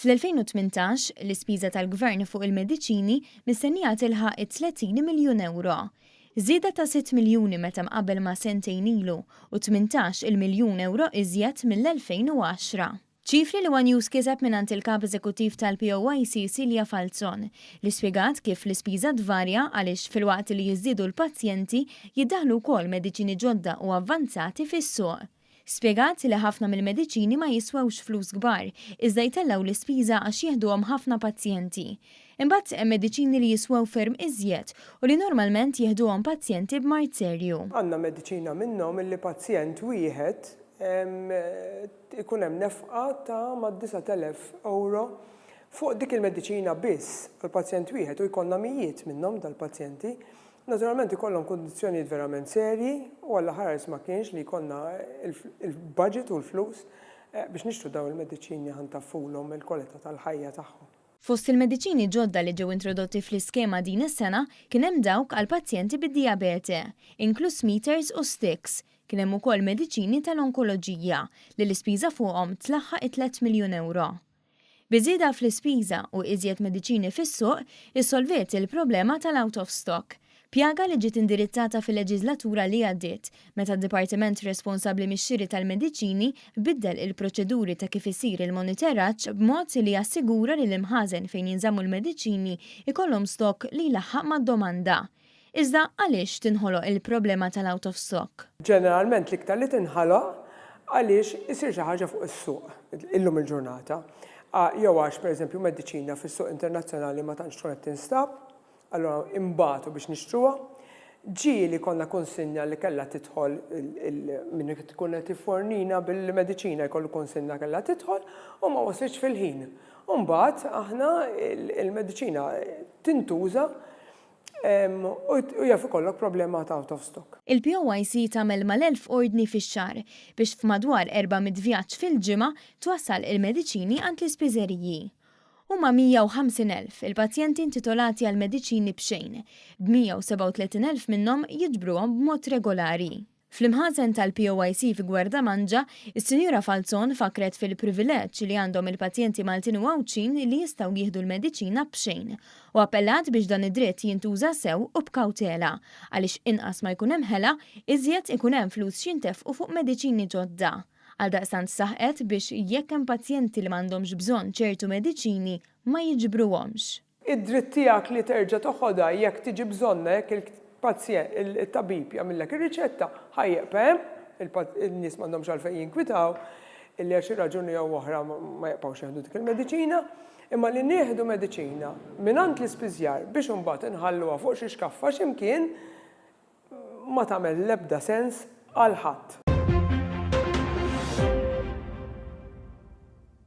Fl-2018, l-ispiża tal-Gvern fuq il-mediċini mistennija tilħaq it-30 miljun ewro. Żieda ta' 6 miljuni meta mqabbel ma' sentejn ilu u 18-il miljun ewro iżjed mill-2010. Ċifri li one News kiseb mingħand il-Kap Eżekuttiv tal-POYC Celia Falzon, li spjegat kif l-ispiża tvarja għaliex filwaqt li jiżdiedu l-pazjenti, jiddaħħlu wkoll mediċini ġodda u avvanzati fis-suq. Spjegat li ħafna mill-mediċini ma jiswewx flus kbar, iżda jtellgħu l-ispiża għax jieħduhom ħafna pazjenti. Imbagħad hemm mediċini li jiswew ferm iżjed u li normalment jieħduhom pazjenti b'mard serju. Għandna mediċina minnhom illi pazjent wieħed ikun hemm nefqa ta' mad-9,000 ewro fuq dik il-mediċina biss għal pazjent wieħed u jkollna mijiet minnhom dal-pazjenti. Naturalment ikollhom kundizzjonijiet verament serji u Alla ħares ma kienx li jkollna il-budget u l-flus biex nixtru dawn il-mediċini ħa ntaffulhom il-kwalità tal-ħajja tagħhom. Fost il-mediċini ġodda li ġew introdotti fl-iskema din is-sena kien hemm dawk għal pazjenti bid-dijabete, inkluż meters u sticks. Kien hemm ukoll mediċini tal-onkoloġija li l-ispiża fuqhom tlaħħaq it-3 miljun ewro. Bi żieda fl-ispiża u iżjed mediċini fis-suq, issolviet il-problema tal-out of stock. Pjaga li ġiet indirizzata fil-leġislatura li għaddiet, meta d-dipartiment responsabbli mix-xiri tal-mediċini biddel il-proċeduri ta' kif isir il-monitoraġġ b'mod li jassigura li l-imħażen fejn jinżammu l-mediċini ikollhom stock li jlaħħaq mad-domanda. Iżda għaliex tinħoloq il-problema tal-out of stock? Ġeneralment l-iktar li tinħoloq għaliex isir xi ħaġa fuq is-suq illum il-ġurnata. Jew għax pereżempju mediċina fis-suq internazzjonali ma tantx tkun qed tinstab, allura imbagħtu biex nixtruha. Ġieli konna kunsinna li kellha tidħol min tkun qed jfornina bil-mediċina jkollu kunsinna kellha tidħol u ma waslitx fil-ħin. U mbagħad aħna il-mediċina tintuża u jaf ikollok problema ta' out of stock. Il-POYC tagħmel mal-1000 ordni fix-xahar biex f'madwar 400 vjaġġ fil-ġimgħa twassal il-mediċini għand l-ispiżeriji. Huma 150,000 il-pazjenti intitolati għal mediċini b'xejn, b'137,000 minnhom jiġbruhom b'mod regolari. Fl-imħażen tal-POYC fi Gwardamanġa, is-Sinjura Falzon fakret fil-privileġġ li għandhom il-pazjenti Maltin u Għawdxin li jistgħu jieħdu l-mediċina b'xejn u appellat biex dan id-dritt jintuża sew u b'kawtela għaliex inqas ma jkun hemm ħela, iżjed ikun hemm flus x'jintefqu fuq mediċini ġodda. Għaldaqstant saħqet biex jekk hemm pazjenti li m'għandhomx bżonn ċertu mediċini ma jiġbruhomx. Id-dritt tiegħek li terġa' toħodha jekk tiġi bżonnha jekk il-pazjent il-tabib jagħmillek ir-riċetta ħa jibqa' hemm, in-nies m'għandhomx għalfejn jinkwitaw illi għal xi raġuni jew oħra ma jibqgħux jieħdu dik il-mediċina, imma li nieħdu mediċina mingħand l-ispiżjar biex imbagħad inħalluha fuq xi xkaffa xi mkien ma tagħmel l-ebda sens għal ħadd.